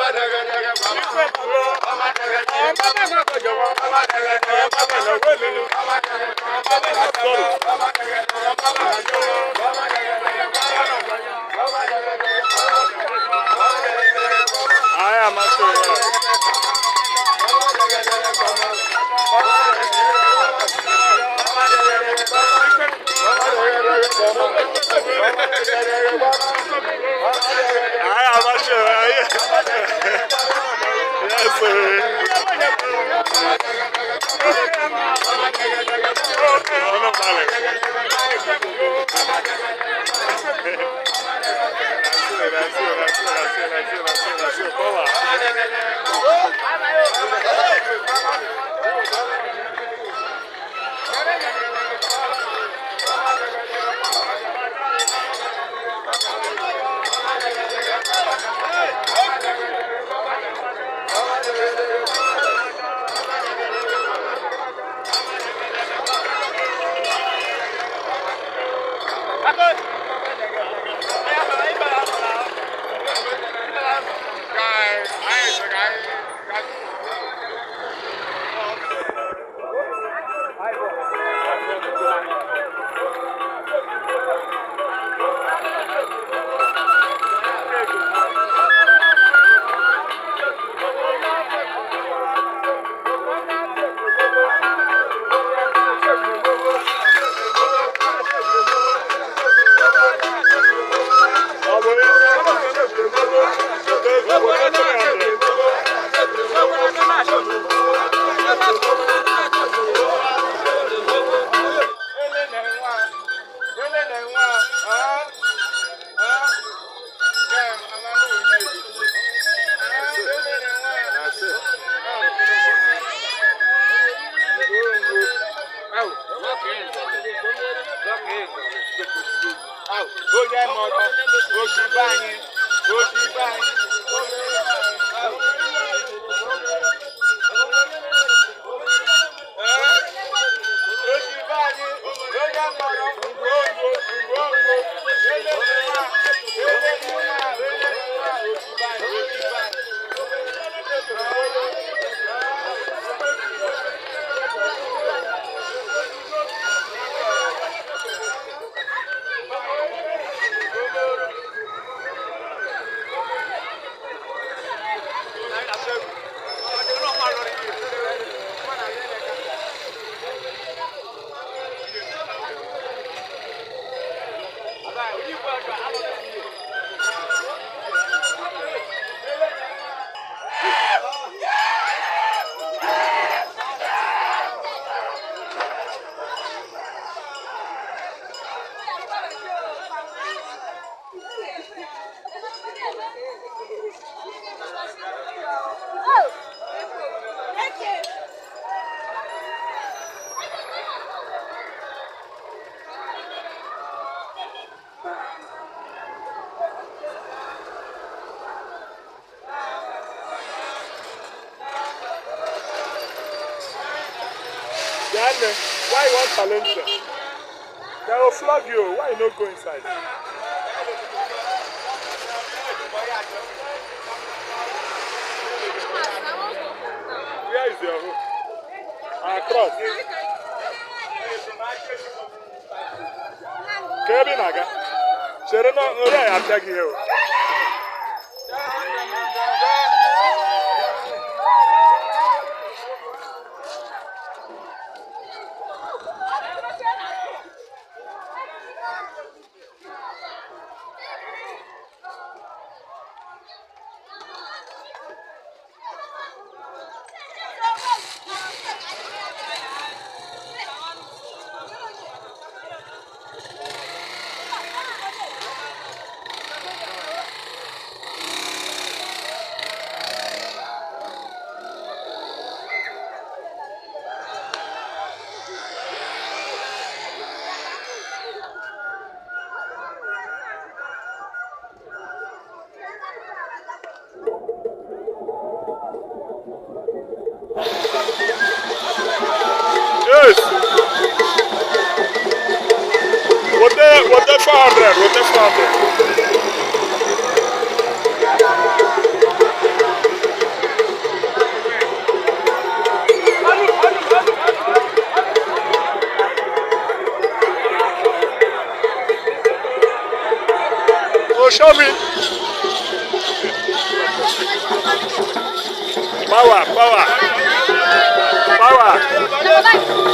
I am actually. I am actually. Yes, sir. No, no, vale. That's it, that's it, that's it, that's it, that's it, that's it. Come on. Onye mọtọ, oṣù báyìí, oṣù báyìí. Oṣù báyìí, onye mọtọ, ngwongwo, ngwongwo, ele nwa, ele nwa, ele nwa, oṣù báyìí, oṣù báyìí. Oh, thank you. Then, why you want challenge them? They will flog you. Why you no go inside? Where is your home? Across. Ka ebe ị na-aga? Chere na nri a apịa gị ihe o. Yes. Wote 400, wote 400. Show me. Power, power. Power.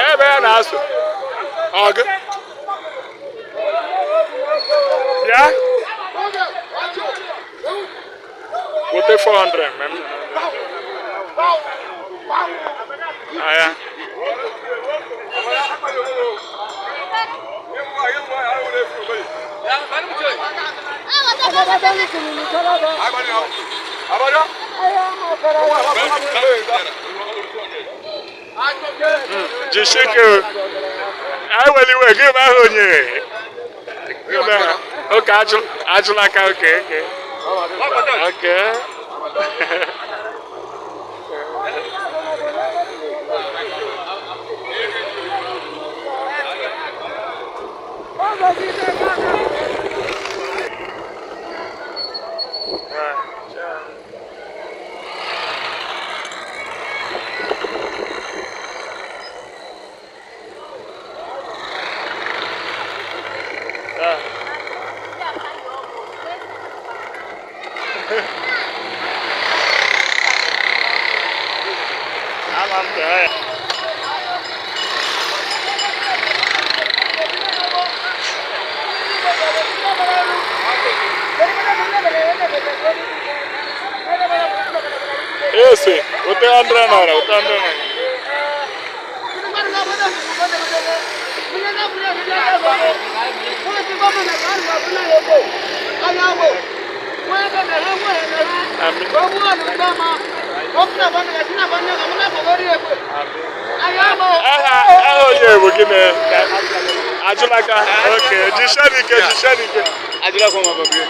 Ebe a na-asụ ọgụ bịa weta 400 mem aya. Jisike eweliwe gị ma ahụ onye gị ma oke ajụla aka oke oke oke. Esse, o teu André Nora, o teu André Nora. Aha onye bụ gịnị? Ajụlaka. Okay, jisie ike, jisie ike. Ajụlaka nwa bọbie.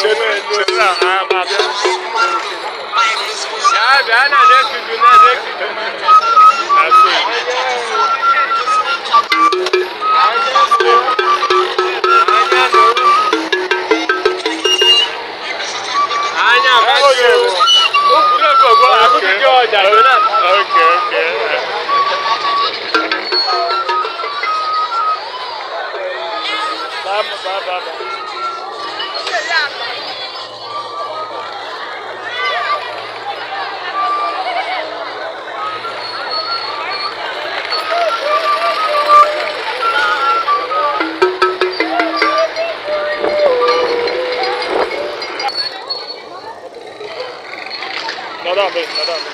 Chere chere na ma abịa. Ya bịa na na-ekuju na na-ekuju. That's it. Anya Onye bụ? akụkọ ọjà lónà. Okay. Bye, bye, bye, bye. Nọdụ ọbịa, nọdụ ọbịa.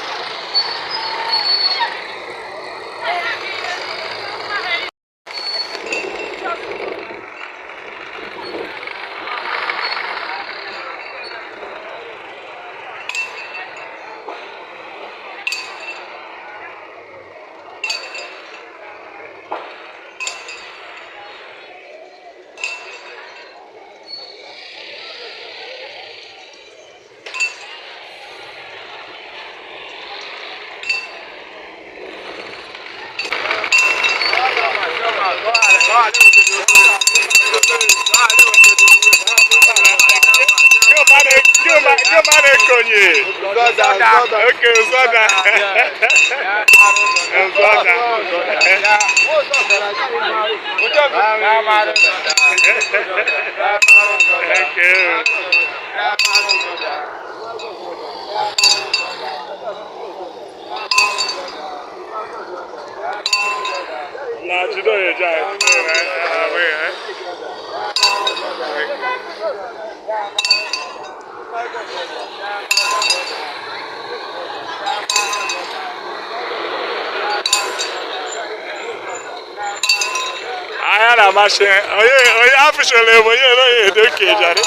Gị ma na-ekonye. Okay, Zọda. Zọda. Okay. Na jide onye ji anyị, jide onye anyị, eh? Ahịa na-amasị onye onye afụchara ebe onye onye edo ka ejare.